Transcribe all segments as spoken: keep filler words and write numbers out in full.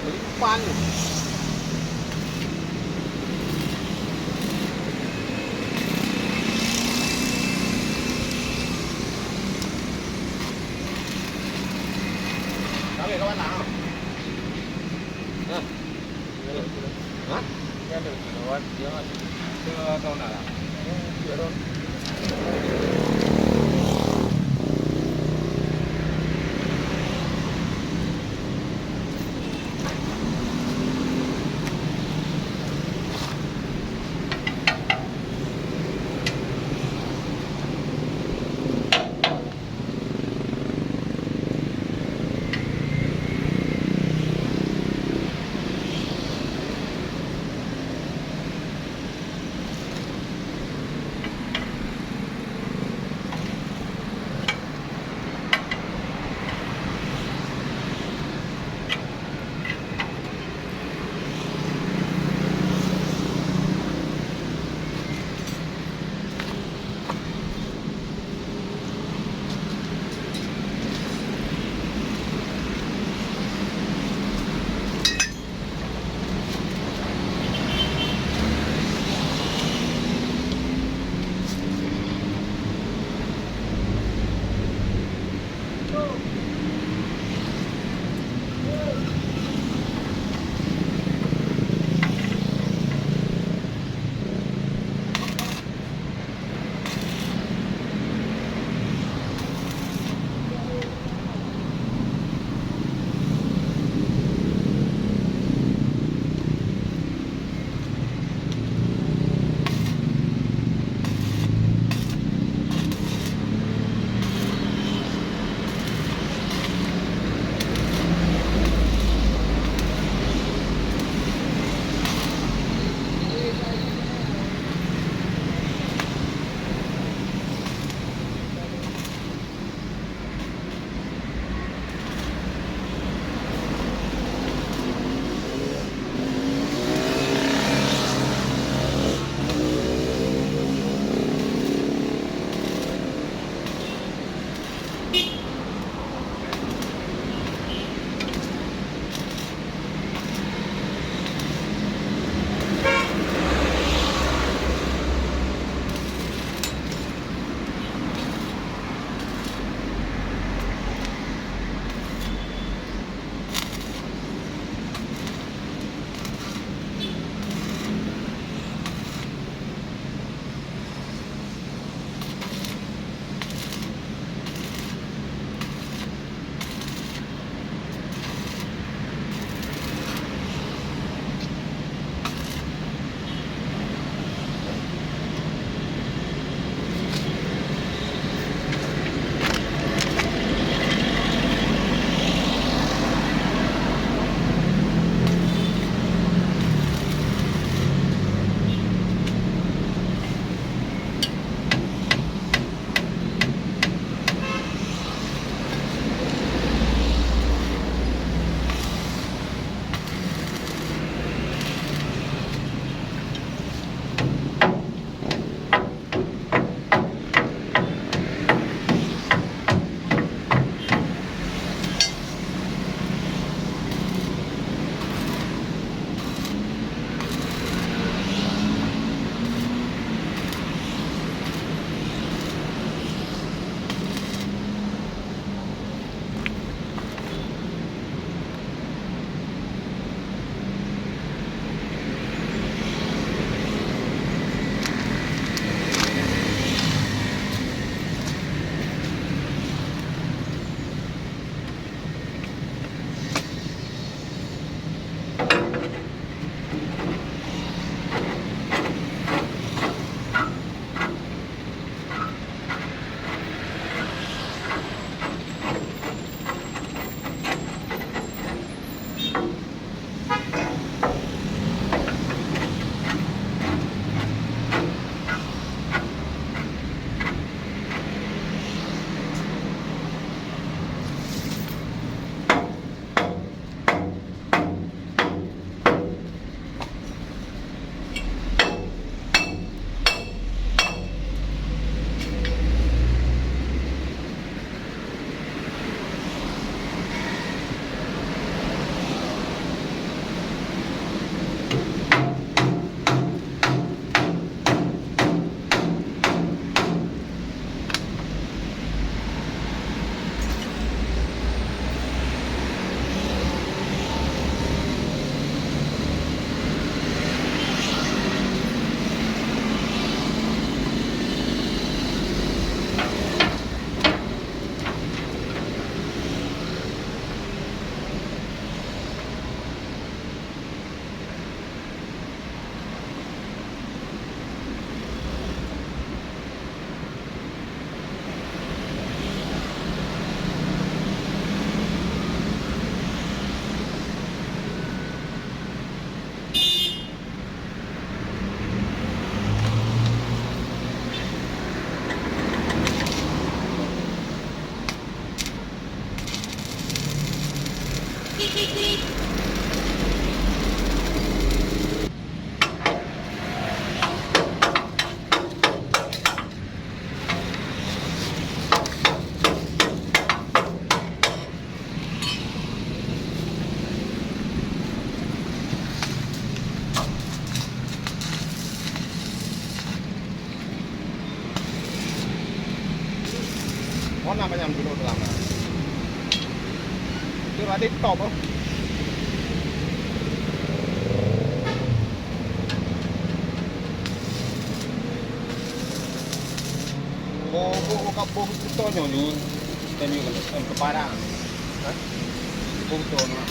Melimpah ni. Kami kawan lah. Hah? Hah? Ini ada kawan, dia ada. Dia tahu nak lah. Dia, dia tahu. Mana banyak dulu dalam. Itu tadi top, oh. Oh, oh, oh, kampung kita nyonya. Kita nyonya kan, kan kepala. Hah? Kampung tu, nah.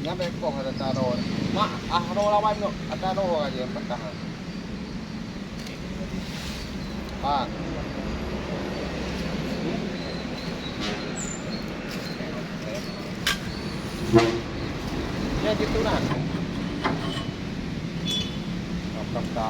Nyan bèk poh ata roe. Mak, ah, roe lawan nyoe, ata roe aja patah. Pan. Ya gitu nah. Rap-rap ta.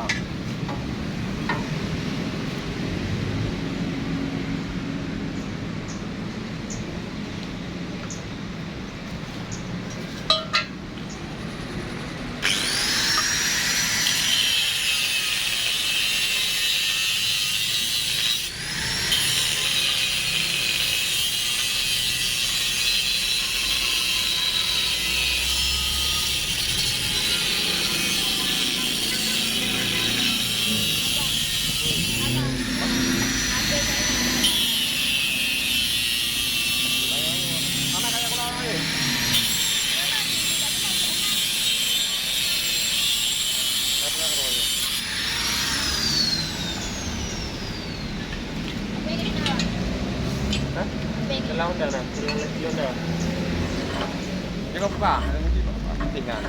Jangan buka. Jangan buka. Tinggal.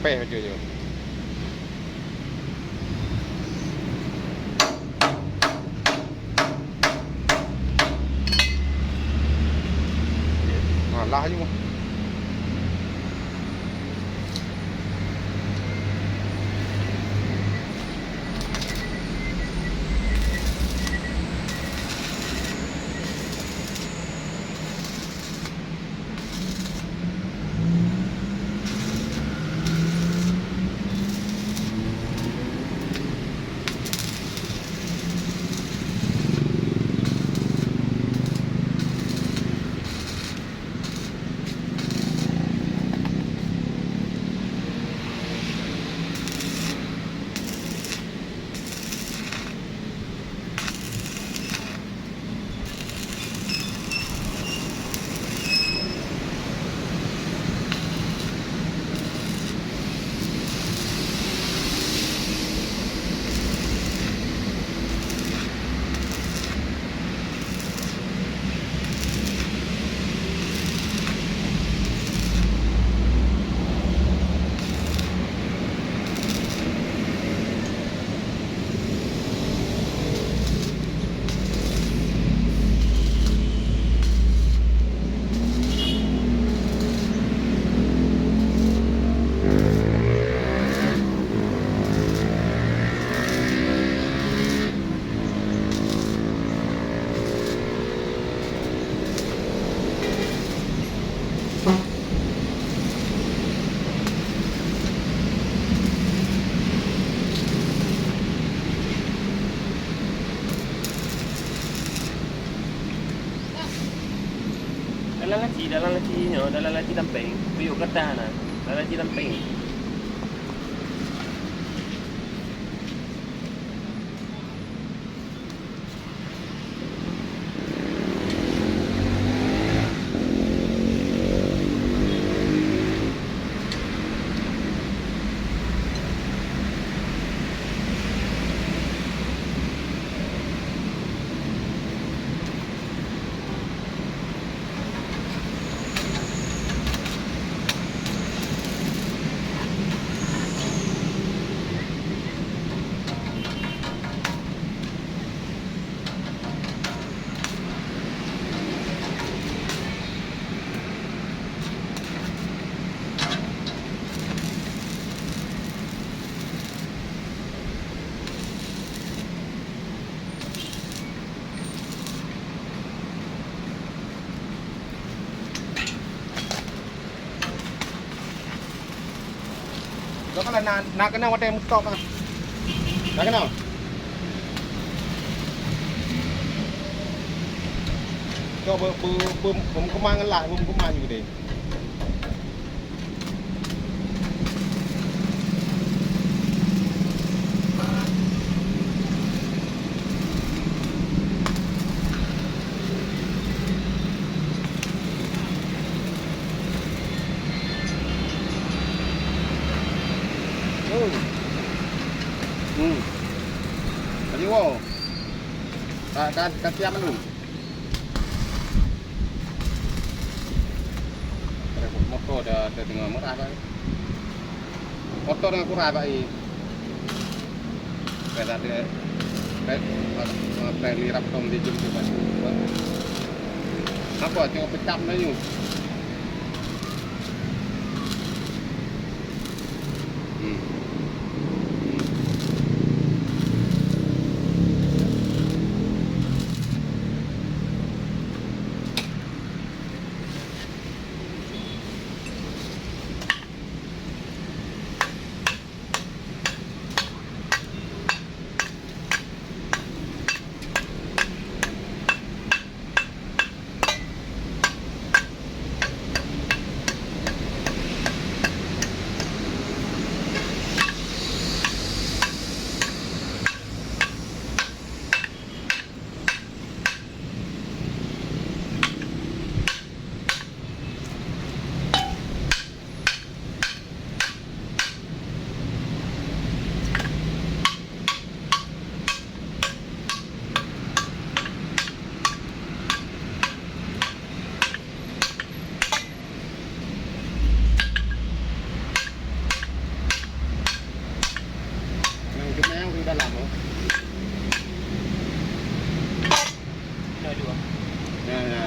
Peh macam tu. Alah je. Dalam laci, dalam laci nyoe, dalam laci dampéng. Tuyok keureutas na. Dalam laci dampéng. Gobnyan na, na keunong watèe meutôp ah. Na keunong. Cok be, be, be, beumeukeumang lah, beumeukeumang ju deh. Oh. Hmm. Tadi wow. Ka, ka, ka siap belum? Moto dah, dah tengah murah, Bang. Moto dengan kurang, Bang, eh. Kayak tadi, kayak, kayak lirap dong di jum tu, Bang. Apa? Tengok pecah dah, you. Hmm.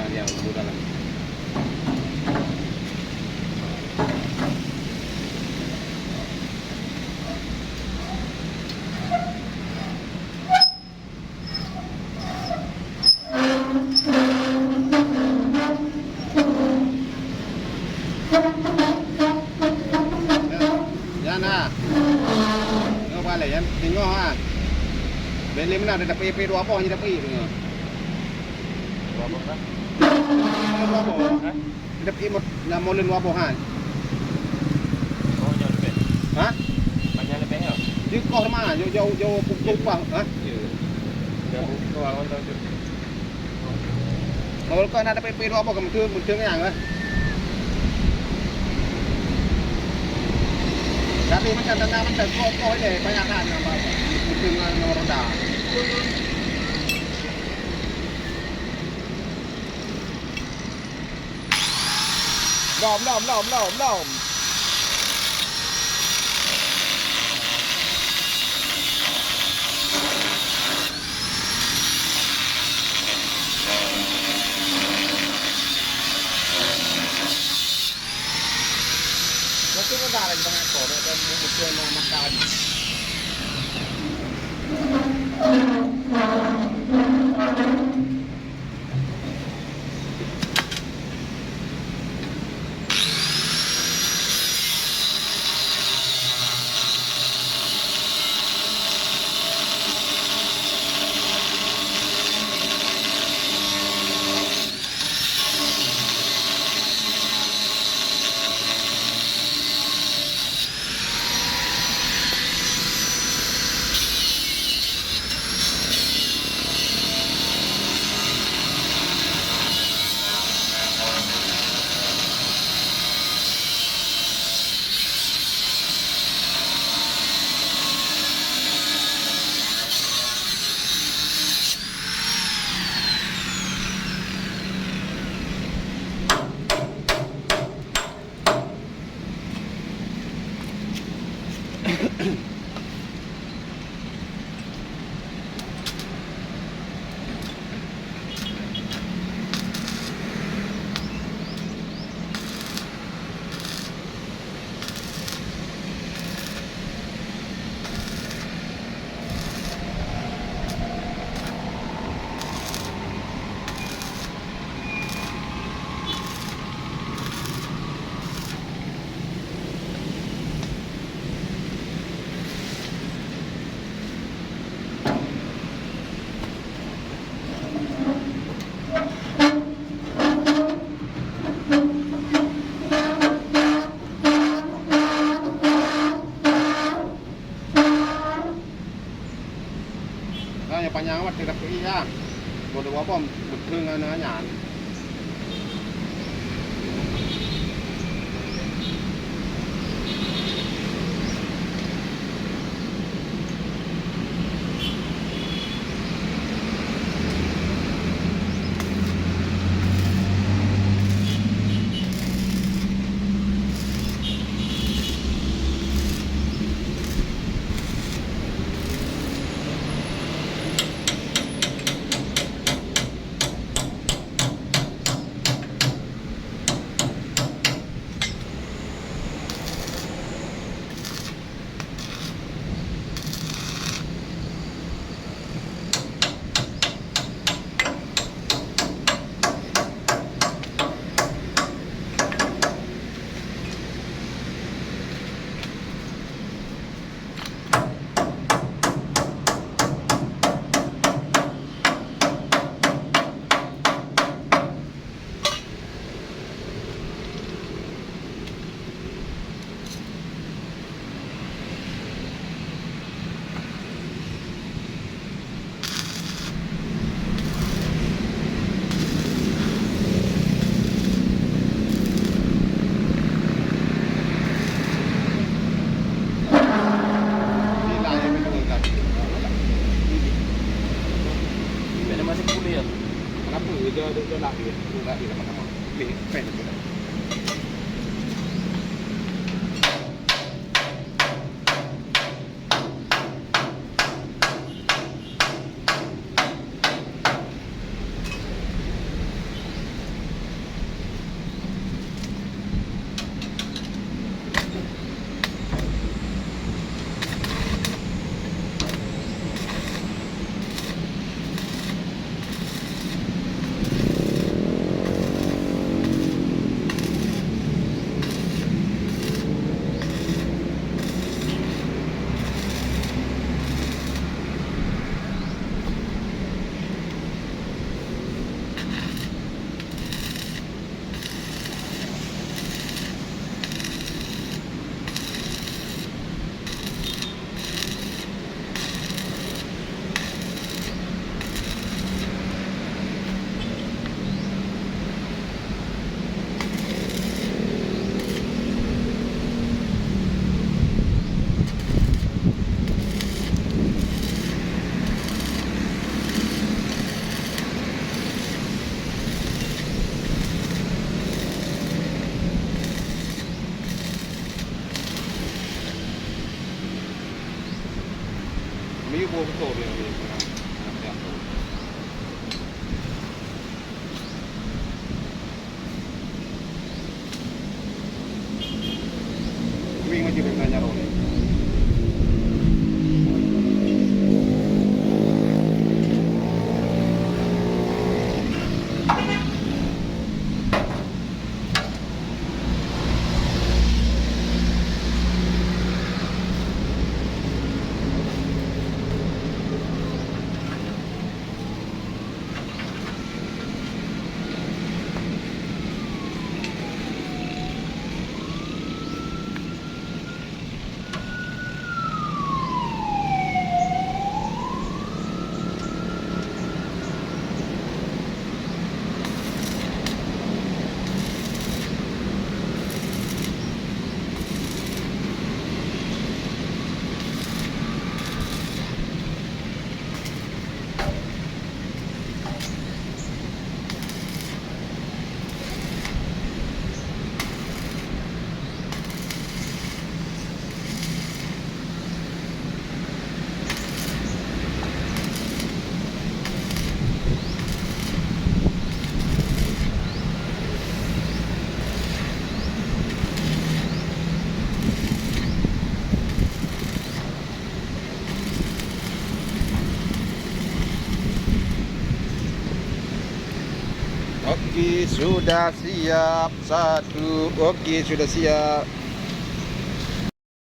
Nyang di dalam. Nyan na. Nyoe balai nyan, singoh ha. Bèk lé meunan, dapet dua boh, dapet singoh. Dua boh kah? Dua boh. Hah? Dapet imut, na molén dua boh ha. Oh, nyoe leubeh. Hah? Banyak leubeh ya? Di koh mana? Jauh, jauh, jauh, pukul upah, ha? Iya. Jauh, jauh, jauh. Kalau kau nak dapat pay dua boh, meuteung, meuteung nyang lah. Tapi macam tanda macam koh-koh ni, banyak kan nampak. Meuteung dengan roda. Lom, lom, lom, lom, lom. Mungkin udah lagi banyak kau, dan mungkin makan. Nah, nyang panyang awak teuka pi ya. Bodoh apa? Beutôi ngon nyan. Ada masih pulih ya? Kenapa? Dia ada, dia nak dia. Dia nak dia sama-sama. Boleh, pen dia. Oke, sudah siap satu. Oke, sudah siap.